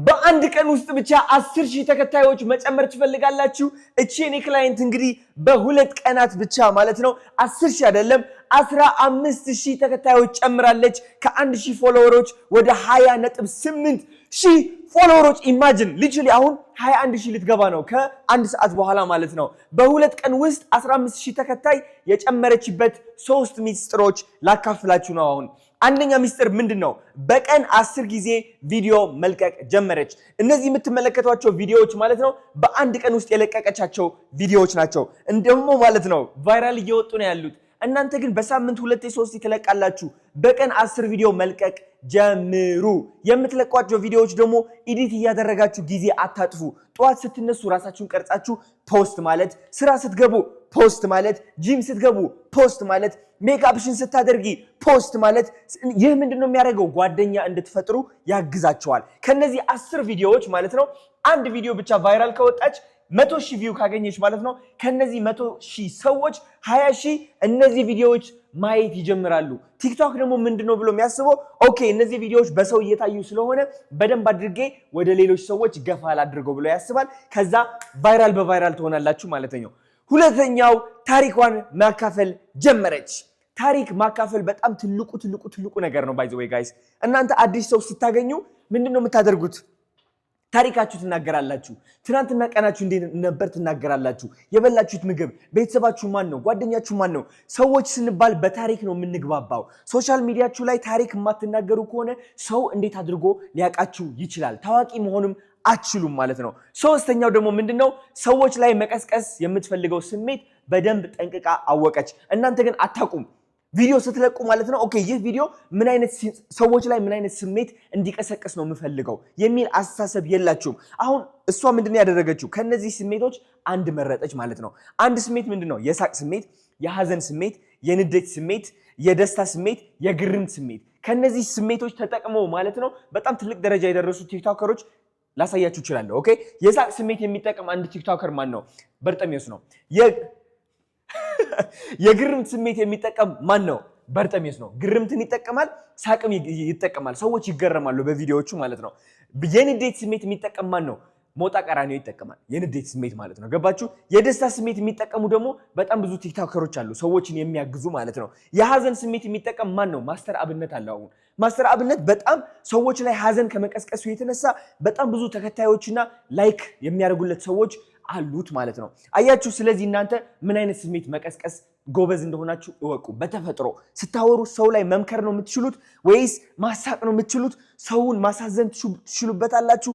በአንድ ቀን ውስጥ ብቻ 10,000 ተከታዮች መጨመር ትፈልጋላችሁ? እቺ የኔ client እንግዲህ በ2 ቀናት ብቻ ማለት ነው 10,000 አይደለም 15,000 ተከታዮች ጨምራለች። ከ1,000 follower ኦች ወደ 20.8 ሺህ follower ኦች። Imagine, literally አሁን 21 ሺህ ልትገባ ነው ከአንድ ሰዓት በኋላ ማለት ነው። በ2 ቀን ውስጥ 15 ሺህ ተከታይ የጨመረችበት ሶስት ሚስጥሮች ላካፍላችሁ ነው አሁን። አንደኛ ሚስጥር ምንድን ነው? በቀን 10 ጊዜ ቪዲዮ መልቀቅ ጀመረች። እነዚህ የምትመለከቷቸው ቪዲዮዎች ማለት ነው በአንድ ቀን ውስጥ የለቀቀቻቸው ቪዲዮዎች ናቸው። እንደሞ ማለት ነው viral እየወጡ ነው ያሉት። እናንተ ግን በሳምንት ሁለቴ ሶስት ትለቃላችሁ። በቀን 10 ቪዲዮ መልቀቅ ጀምሩ። የምትለቋቸው ቪዲዮዎች ደግሞ edit እያደረጋችሁ ጊዜ አታጥፉ። ጠዋት ስትነሱ ራሳችሁን ቀርጻችሁ post ማለት፣ ስራ ስትገቡ post ማለት፣ ጂም ስትገቡ post ማለት፣ ሜካፕሽን ስታደርጊ post ማለት። ይህ ምንድን ነው የሚያደርገው? ጓደኛ እንድትፈጥሩ ያግዛችኋል። ከነዚህ 10 ቪዲዮዎች ማለት ነው አንድ ቪዲዮ ብቻ viral ከወጣች፣ 100,000 view ካገኘች ማለት ነው ከነዚህ 100,000 ሰዎች 20,000 እነዚህ ቪዲዮዎች ማየት ይጀምራሉ። ቲክቶክ ደግሞ ምንድን ነው ብሎ የሚያስበው፣ okay እነዚህ ቪዲዮዎች በሰው እየታዩ ስለሆነ በደንብ አድርጌ ወደ ሌሎች ሰዎች ገፋ ላድርገው ብሎ ያስባል። ከዛ viral በ viral ትሆናላችሁ ማለት ነው። ሁለተኛው ታሪኳን ማካፈል ጀመረች። ታሪክ ማካፈል በጣም ትልቁ ትልቁ ትልቁ ነገር ነው። By the way guys፣ እናንተ አዲስ ሰው ስታገኙ ምንድን ነው የምታደርጉት? ታሪካችሁ ትናገራላችሁ። ትናንትና ቀናችሁ እንዴት ነበር ትናገራላችሁ። የበላችሁት ምግብ፣ ቤተሰባችሁ ማን ነው፣ ጓደኛችሁ ማን ነው? ሰዎች ስንባል በታሪክ ነው የምንግባባው። Social media ችሁ ላይ ታሪክ የማትናገሩ ከሆነ ሰው እንዴት አድርጎ ሊያውቃችሁ ይችላል? ታዋቂ መሆንም አትችሉም ማለት ነው። ሶስተኛው ደግሞ ምንድን ነው? ሰዎች ላይ መቀስቀስ የምትፈልገው ስሜት በደንብ ጠንቅቃ አወቀች። እናንተ ግን አታውቁም። ቪዲዮ ስትለቁ ማለት ነው okay ይህ ቪዲዮ ምን አይነት ሰዎች ላይ ምን አይነት ስሜት እንዲቀሰቅስ ነው የምፈልገው የሚል አስተሳሰብ የላችሁም። አሁን እሷ ምንድን ነው ያደረገችው? ከነዚህ ስሜቶች አንድ መረጠች ማለት ነው። አንድ ስሜት ምንድን ነው? የሳቅ ስሜት፣ የሀዘን ስሜት፣ የንዴት ስሜት፣ የደስታ ስሜት፣ የግርምት ስሜት። ከነዚህ ስሜቶች ተጠቅመው ማለት ነው በጣም ትልቅ ደረጃ የደረሱ ቲክቶከሮች ላሳያችሁ እችላለሁ። Okay፣ የሳቅ ስሜት የሚጠቀም አንድ TikToker ማን ነው? በርጠሚዮስ ነው። የግርምት ስሜት የሚጠቀም ማን ነው? በርጠሚዮስ ነው። ግርምትን ይጠቀማል፣ ሳቅም ይጠቀማል። ሰዎች ይገረማሉ በቪዲዮዎቹ ማለት ነው። የንዴት ስሜት የሚጠቀም ማን ነው? ሞጣ ቀራኒዮ ይጠቀማል። የንዴት ስሜት ማለት ነው። ገባችሁ? የደስታ ስሜት የሚጠቀሙ ደግሞ በጣም ብዙ ቲክቶከሮች አሉ፣ ሰዎችን የሚያግዙ ማለት ነው። የሀዘን ስሜት የሚጠቀም ማን ነው? ማስተር አብነት አለ። አሁን ማስተር አብነት በጣም ሰዎች ላይ ሀዘን ከመቀስቀሱ የተነሳ በጣም ብዙ ተከታዮችና like የሚያደርጉለት ሰዎች አሉት ማለት ነው። አያችሁ። ስለዚህ እናንተ ምን አይነት ስሜት መቀስቀስ ጎበዝ እንደሆናችሁ እወቁ። በተፈጥሮ ስታወሩ ሰው ላይ መምከር ነው የምትችሉት ወይስ ማሳቅ ነው የምትችሉት? ሰውን ማሳዘን ትችሉበታላችሁ?